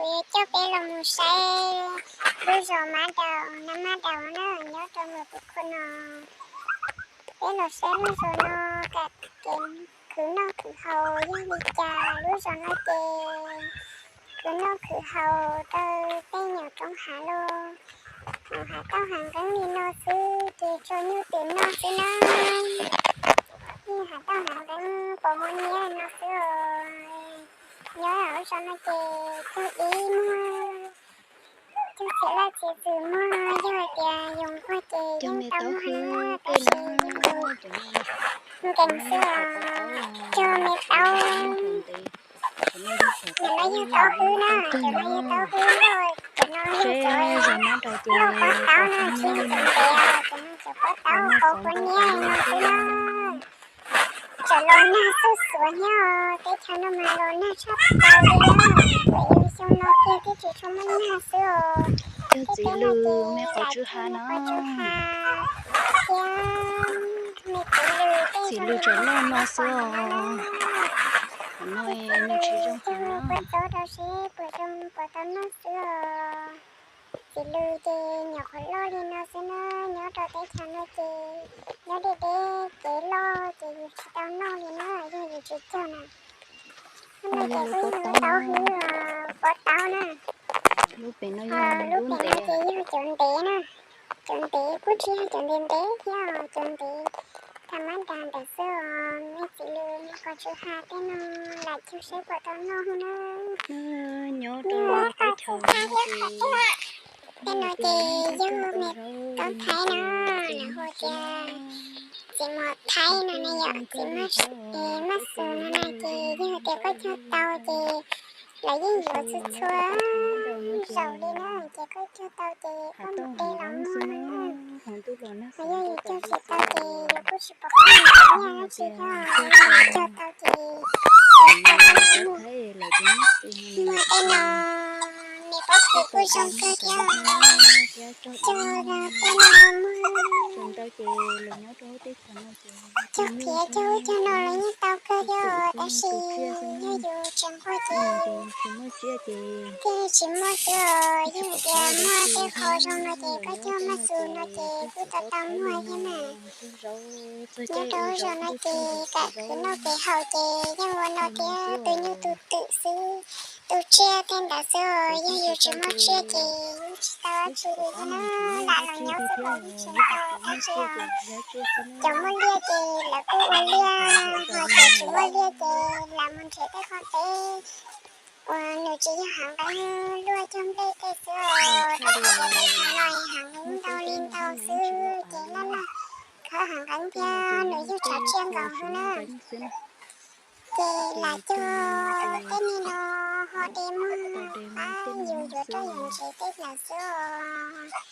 Coj peb los mus saib lub zos Mab Daus, Nab Mab Daus na, nyob rau Muas Pus Khua no. Peb los saib lub zos no, kam kev khwv noj khwv haus yog li cas. Lub zos no ces khwv noj khwv haus rau tej nyuam roob hav los, hav tauj hav nqeeb li no xwb ces tso nyuj twm noj xwb na. Yeej hav tauj hav nqeeb pos muaj nyiaj no xwb os. Nyob lub zos no ces cog dib muag, cog txiav laj txiav txwm muag, yog hais tias yoov nquag ces yeej tau muag na, tab sis nkees xwb os. Cog me taub, cov no yog taub hwb na, cov no yog taub hwb loj, cov no yog cov loj pob taub na, tsis yog cov ntev os, cov no cov pob taub qau quav niab no xwb na. Tseem los nag xuj xuav thiab, teb chaws no mas los nag tshaj tau li na. Txawm yog xyoo no kiag twb tsis tshua muaj nag xwb os. Cog txiv lws me qhov tswb ha no, thiab me txiv lws, txiv lws tseem loj no xwb os. Qhov no nws tsis zoo heev na, puas txob rau seb puas zoo puas tau noj xwb os. Txiv lws ces nyuam qhuav loj li no xwb na, nyob rau teb chaws no ces nyob deb deb kev loj ces yus tsis tau noj li na, yog yus tsis cog na. Hnub no ces kuj yog taub hwb, pob taub na. Lub pem no ces yog cov ntev na, cov ntev kuj tsis yog cov ntev ntev thiab, cov ntev tham mab das ntawm xwb os. Me txiv lws me qhov tswb ha tej no lam cog seb puas tau noj na. Nyob rau teb chaws no ces tej no ces yog me taub thaib na, lawv hu tias txiv mos thaib no ne yom, txiv maj xus no na ces yog tias koj cog tau ces lawv yeej yuav txhua txhua zaus li na, ces koj cog tau ces koj mus de los muag na. Yog yus cog tsis tau ces yus kuj tsis pom qab nyiaj dab tsi thiab, yog yus cog tau ces muag tej no, me pob kws kuj zoo kawg thiab. Cog tej no muag, cog qhiav cog ub cog no los yeej tau kawg thiab, tab sis yog yus tsis nquag ces thiaj tsis muaj xwb. Yog tias muaj tej qho zoo no ces koj cog maj xus no ces kuj tau tau muag thiab mas. Nyob rau lub zos no ces kam khwv noj khwv haus ces yeej ua no thiab, tu nyuj tu twm xwb, tu tsiaj tej ntawd xwb. Yog yus tsis muaj tsiaj ces yeej tsis tau dab tsi li thiab na, lam los nyob xwb los yeej tsis tau dab tsi. Cov muaj liaj ces lawv kuj ua liaj, ho cov tsis muaj liaj ces lam mus nrhiav tej qhov teb uas nws tsis yog hav nqeeb luaj cog nplej tej xwb os. Rau qhov tias teb chaws no hav nqeeb ntau li ntau xwb ces laj laj khawb hav nqeeb thiab nws yeej tshav tsiaj nkaus xwb na. Ces lam cog tej me no ho de muag pab yus yuav rau yus ntsev tej hlawv xwb os.